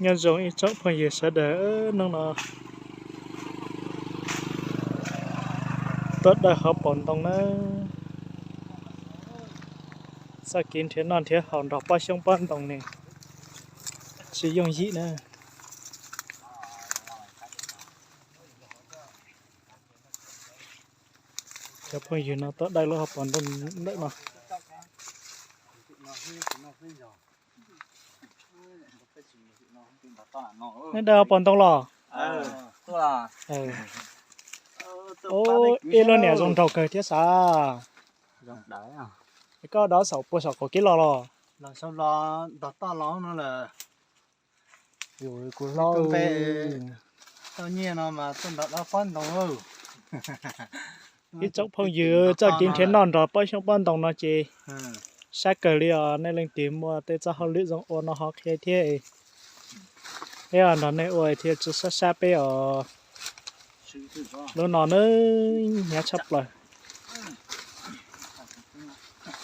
Nyob zoo ib tsoom phooj ywg sawv daws, hnub no tuaj dawj hauv paus ntoo na. Txoj kev nrhiav noj nrhiav haus nrog pob xyoob pob ntoo ne tsis yooj yim na. Cov phooj ywg no tuaj dawj lub hauv paus ntoo ntawm no. Nej dawj hauv paus ntoo los? Ib lub niam zoo nraug kawg thiab xav. Koj dov saum puag saum qaum kev los los? Kuv hlob, ib tsoom phooj ywg, txoj kev nrhiav noj nrog pob xyoob pob ntoo no ces sab kawg li os. Nej leej twg muaj tej txoj hauj lwm zoo ua no ho qhia thiab. Peb nrog nej ua thiaj tsis sab sab peb os. Lub no nws hnyav tshaj plaws.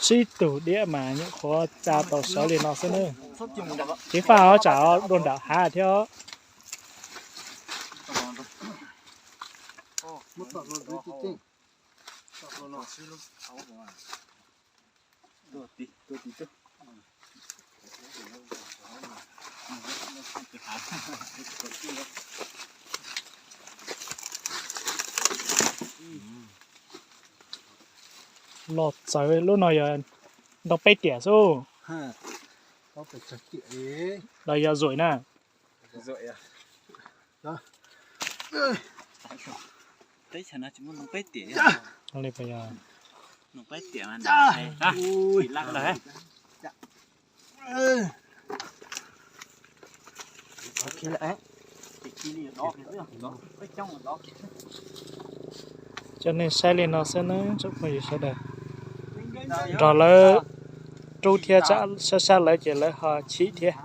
Tsib tug diab mas nyuam qhuav tsa tau sawv li no xwb na. Ceev faj os, tsam dua nram hav thiab. Los txawv, lub no yog ntoo peb tiam xwb. Los yog zuaim na? Coj nej saib li no xwb na tsoom phooj ywg sawv daws. Nrog lawv rub thiab, sab sab lawv ces lawv ho chim thiab.